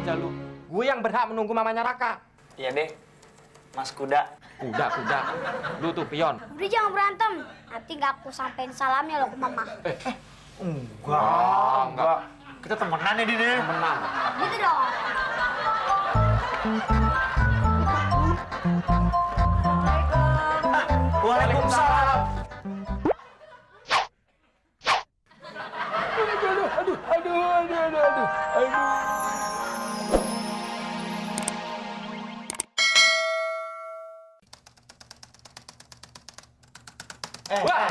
aja lu. Gue yang berhak menunggu mamanya Raka. Iya deh, Mas Kuda. Kuda. Lu tuh pion. Udah jangan berantem. Nanti nggak aku sampein salamnya lo ke mama. Enggak. Kita temenan ya, Din. Menang. Gitu dong. Waalaikumsalam. Wah.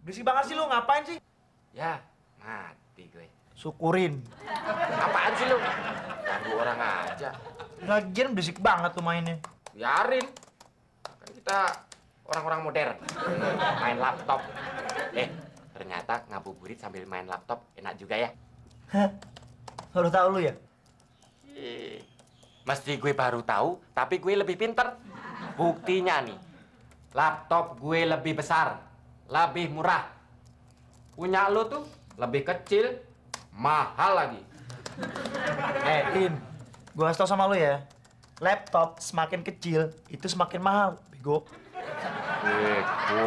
Berisik banget sih lu, ngapain sih? Ya, mati gue. Syukurin. Apaan sih lu? Ganggu orang aja. Lagian berisik banget tuh mainnya. Biarin. Kan kita orang-orang modern. Main laptop. Ternyata ngabuburit sambil main laptop enak juga ya. Hah? Baru tahu lu ya? Mesti gue baru tahu, tapi gue lebih pinter. Buktinya nih, laptop gue lebih besar, lebih murah. Punya lu tuh lebih kecil, mahal lagi. Din, gua kasih tau sama lu ya. Laptop semakin kecil, itu semakin mahal, bego. Bego.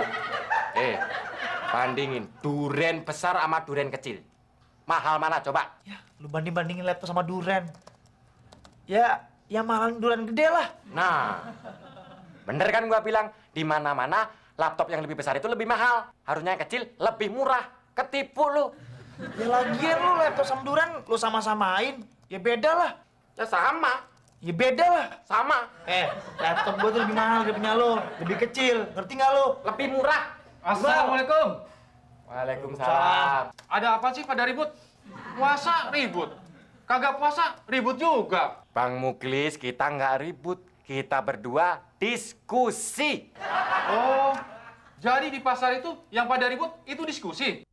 Bandingin duren besar sama duren kecil. Mahal mana coba? Ya, lu banding-bandingin laptop sama duren. Ya, yang mahal duren gede lah. Nah, bener kan gua bilang, di mana-mana laptop yang lebih besar itu lebih mahal. Harusnya yang kecil lebih murah. Ketipu lu. Ya lagian lu laptop sama duren, lu sama-samain. Ya beda lah. Ya sama. Ya beda lah. Sama. Laptop gua tuh lebih mahal dari punya lu. Lebih kecil, ngerti nggak lu? Lebih murah. Assalamualaikum. Waalaikumsalam. Ada apa sih pada ribut? Puasa ribut. Kagak puasa ribut juga. Bang Muklis, kita nggak ribut. Kita berdua diskusi. Oh, jadi di pasar itu yang pada ribut itu diskusi.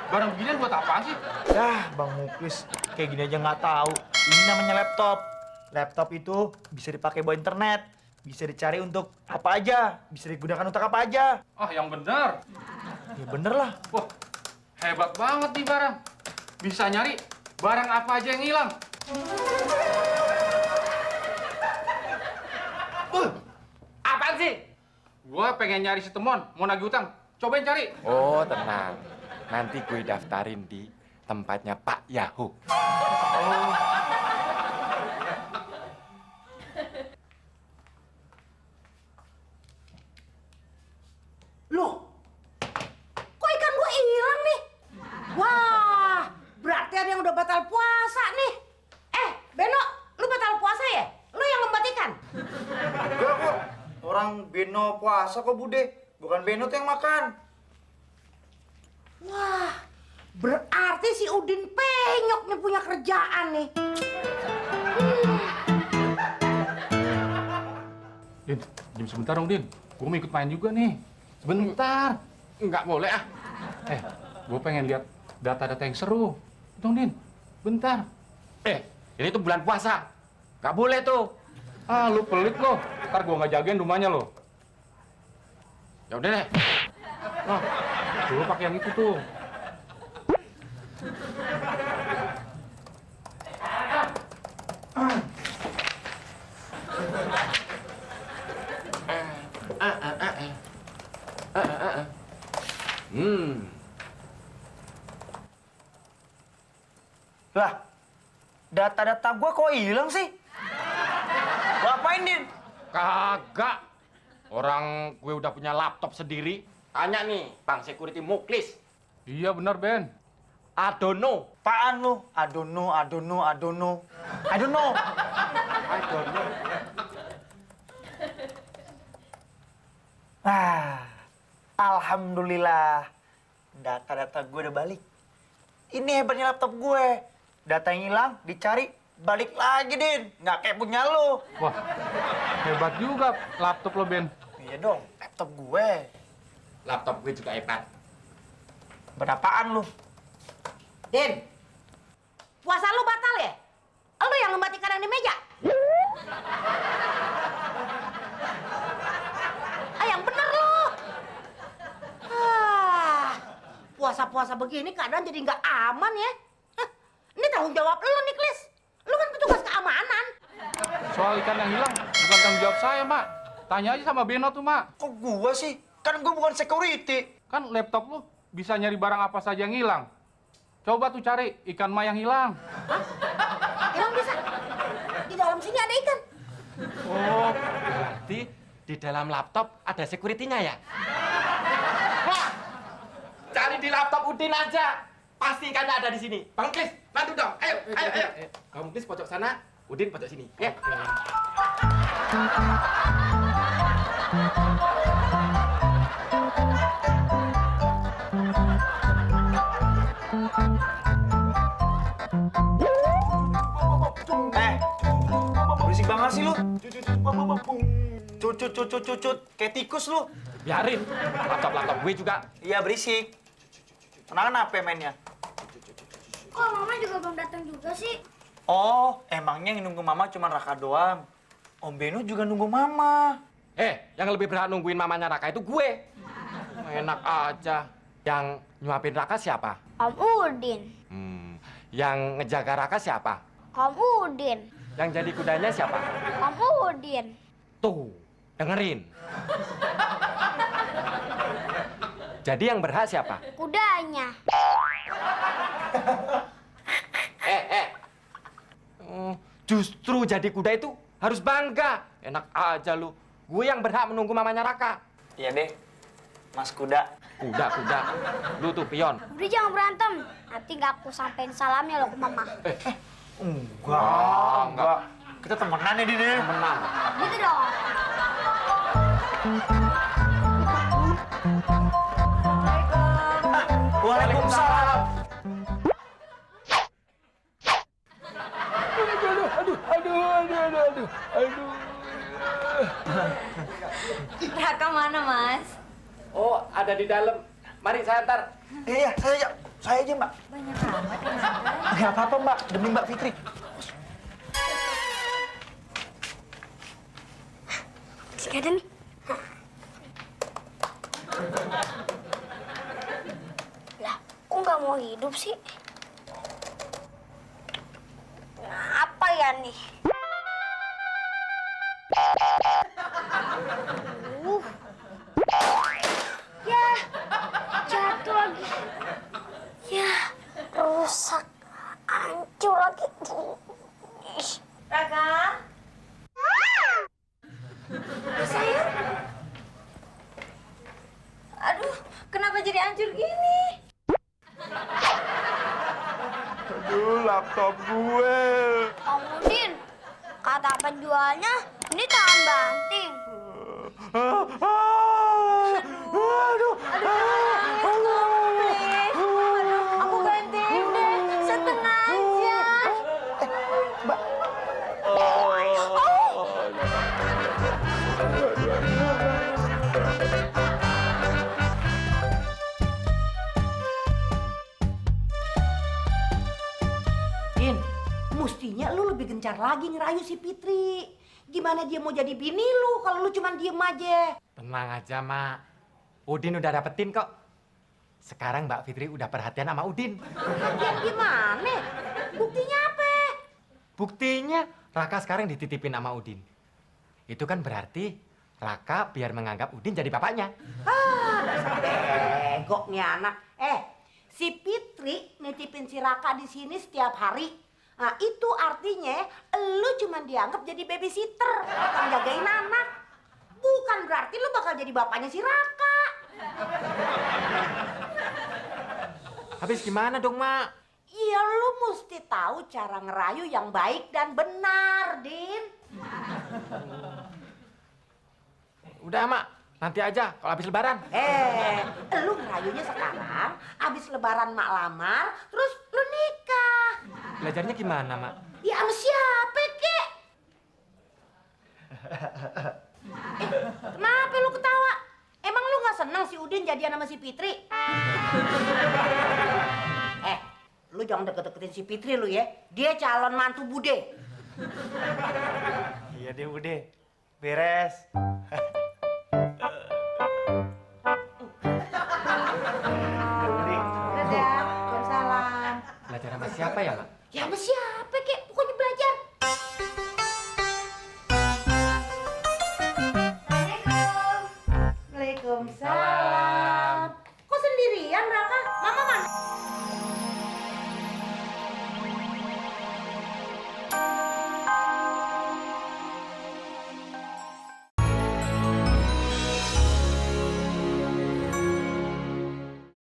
Barang beginian buat apaan sih? Yah, Bang Muklis, kayak gini aja nggak tahu. Ini namanya laptop. Laptop itu bisa dipakai buat internet. Bisa dicari untuk apa aja. Bisa digunakan untuk apa aja. Ah, yang benar. Ya bener lah. Wah, hebat banget nih barang. Bisa nyari barang apa aja yang hilang. Apaan sih? Gua pengen nyari si Temon, mau nagih utang. Cobain cari. Oh, tenang. Nanti gue daftarin di tempatnya Pak Yahoo. Loh, kok ikan gua hilang nih? Wah, berarti ada yang udah batal puasa nih. Beno, lu batal puasa ya? Lu yang ngembat ikan? Enggak kok. Orang Beno puasa kok, Bude. Bukan Beno tuh yang makan. Wah, berarti si Udin penyok nih punya kerjaan nih. Din, diam sebentar dong, Din. Gua mau ikut main juga nih. Sebentar. Nggak boleh ah. Gue pengen lihat data-data yang seru. Dong, Din. Bentar. Ini tuh bulan puasa. Nggak boleh tuh. Ah, lu pelit lo. Ntar gue nggak jagain rumahnya lo. Ya udah deh. Nah, dulu pakai yang itu tuh. Lah, data-data gua kok hilang sih? Lu apain, Din? Kagak. Orang gue udah punya laptop sendiri. Tanya nih, Bang Security Muklis. Iya benar, Ben. Adono. Apaan lu? Adono. I don't know. Alhamdulillah. Data-data gue udah balik. Ini hebatnya laptop gue. Data yang hilang, dicari, balik lagi, Din. Nggak kayak punya lu. Wah, hebat juga laptop lo, Ben. Iya dong, laptop gue. Laptop gue juga hebat. Berapaan lu? Din, puasa lu batal ya? Lu yang ngembat ikan yang di meja? Yang bener puasa begini keadaan jadi nggak aman ya. Hah, ini tanggung jawab lu nih, Klis. Lu kan petugas keamanan. Soal ikan yang hilang bukan tanggung jawab saya, Mak. Tanya aja sama Beno tuh, Mak. Kok gua sih? Kan gua bukan security. Kan laptop lu bisa nyari barang apa saja yang hilang. Coba tuh cari ikan Ma yang hilang. Emang bisa? Di dalam sini ada ikan. Oh, berarti di dalam laptop ada security-nya ya? Wah, cari di laptop Udin aja. Pasti ikannya ada di sini. Bang Klis, bantu dong. Ayo, ayo, ayo. Bang Klis pojok sana, Udin pojok sini. Ya. Berisik banget sih lu. Cucut. Kayak tikus lu. Biarin, laptop gue juga. Iya, berisik. Kenapa mainnya? Kok mama juga belum datang juga sih? Oh, emangnya yang nunggu mama cuma Raka doang. Om Beno juga nunggu mama. Yang lebih berhak nungguin mamanya Raka itu gue. Enak aja. Yang nyuapin Raka siapa? Om Udin. Yang ngejaga Raka siapa? Om Udin. Yang jadi kudanya siapa? Om Udin. Tuh, dengerin. Jadi yang berhak siapa? Kudanya. Justru jadi kuda itu harus bangga. Enak aja lu. Gue yang berhak menunggu mamanya Raka. Iya deh, Mas Kuda. Kuda. Lu tuh pion. Udah jangan berantem. Nanti nggak aku sampein salamnya lo ke mama. Enggak. Kita temenan ya, Din. Menang. Gitu dong. Waalaikumsalam. Raka mana, Mas? Oh, ada di dalam. Mari saya antar. Iya, saya aja, Mbak. Banyak amat yang ada. Nggak apa-apa, Mbak. Demi Mbak Fitri. Masih ada nih. Lah, kok nggak mau hidup sih? Apa ya nih? Ya, jatuh lagi. Ya, rusak. Hancur lagi. Ih. Raka? Sayang? Aduh, kenapa jadi hancur gini? Aduh, laptop gue. Om Udin, kata penjualnya ini tahan banting. Aku banting deh, setengah aja. Din, mestinya lu lebih gencar lagi ngerayu si Fitri. Gimana dia mau jadi bini lu kalau lu cuma diem aja? Tenang aja, Mak. Udin udah dapetin kok. Sekarang Mbak Fitri udah perhatian sama Udin. Perhatian gimana? Buktinya apa? Buktinya Raka sekarang dititipin sama Udin. Itu kan berarti Raka biar menganggap Udin jadi bapaknya. Dasar bego nih anak. Si Fitri nitipin si Raka di sini setiap hari. Nah, itu artinya lu cuma dianggap jadi babysitter, bukan jagain anak. Bukan berarti lu bakal jadi bapaknya si Raka. Habis gimana dong, Mak? Iya, lu mesti tahu cara ngerayu yang baik dan benar, Din. Udah, Mak. Nanti aja kalau habis lebaran. Lu ngerayunya sekarang, abis lebaran mak lamar, terus lu nikah. Belajarnya gimana, Mak? Ya sama siapa, kek? Kenapa lu ketawa? Emang lu gak seneng si Udin jadian sama si Fitri? Lu jangan deket-deketin si Fitri lu ya. Dia calon mantu Bude. Iya deh, Bude. Beres. Siapa ya, Mak? Ya sama siapa kek?